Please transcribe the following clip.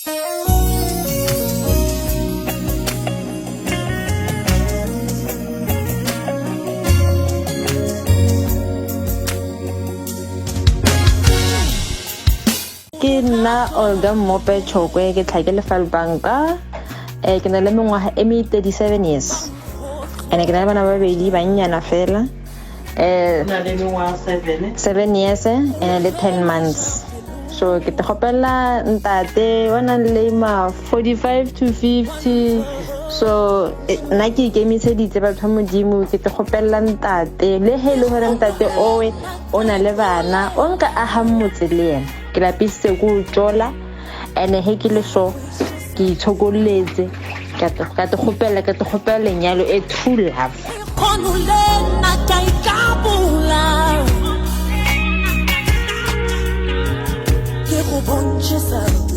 Ke nna Olga Mmope Chokwe, ke tlha ke Lefalbanka. Ke na le mengwaga e me 37 years. And ke na le bana ba babedi bannyana fela. Na le mengwaga 7. 7 years and le 10 months. So ke te gopela ntate wa nang le ma 45 to 50. So nna ke ikemiseditse batho ba Modimo, ke te gopela ntate le he le gore ntate owe o na le bana o nka agang motse le ena. Ke lapisitse ko o tjola and he ke le so ke itshokolletse ka te gopela, ka te gopela lenyalo e true love. Ke go bontšhe.